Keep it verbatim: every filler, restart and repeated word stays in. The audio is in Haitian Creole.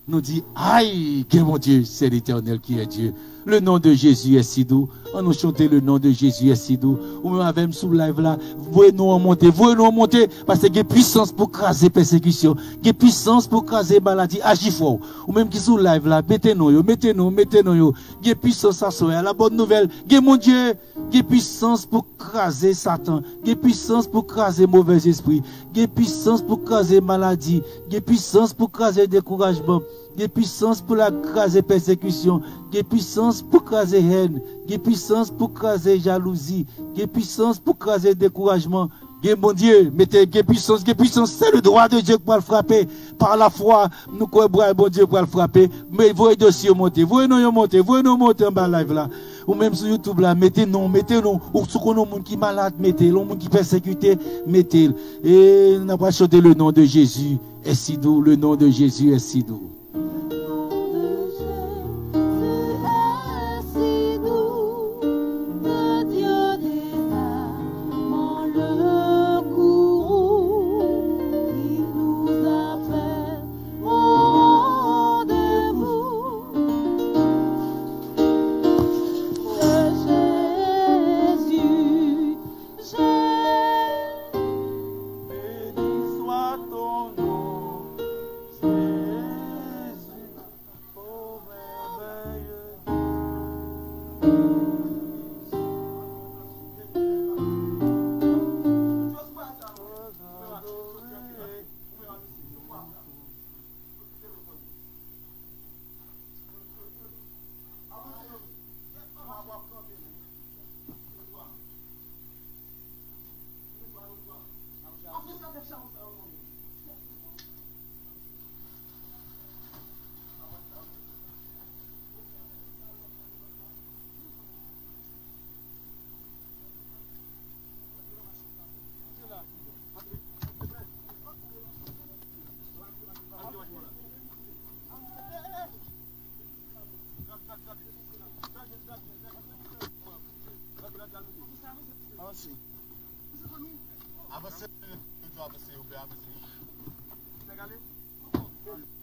Nou di, ay, gen Bondye, c'est l'Éternel qui est Dieu. Le nom de Jésus est si doux. An nou chante le nom de Jésus est si doux. Ou menm avè m sou live la, voye non an monte, voye non an monte, paske gen pwisans pou kraze pèsekisyon, gen pwisans pou kraze maladi, aji fò. Ou menm ki sou live la, mete non yo, mete non, mete non yo. Gen pwisans aswè a, la bòn nouvèl, gen Bondye. Gen pwisans pou kraze Satan. Gen pwisans pou kraze movèzespri. Gen pwisans pou kraze maladi. Gen pwisans pou kraze dekourajman. Gen pwisans pou l kraze pèsekisyon. Gen pwisans pou kraze hèn. Gen pwisans pou kraze jalouzi. Gen pwisans pou kraze dekourajman. Gen Bondye, mete gen pwisans, gen pwisans. Se le dwa de Dye k pral frape. Pa lafwa, nou kwè bra Bondye pral frape. Men voye dosye yo monte, voye non yo monte, voye non monte anba live la. Ou menm sou YouTube la, mete non, mete non. Ou si w konnen yon moun ki malad, mete l. Yon moun ki pèsekite, mete l. E n ap chante le nom de Jésus est si doux, le nom de Jésus est si doux. Le nom de Jésus est si doux, que Dieu descend dans le courroux, il nous appelle au rendez-vous. Jésus, Jésus, béni soit ton nom, Jésus. Avanse. Avanse, avanse, avanse.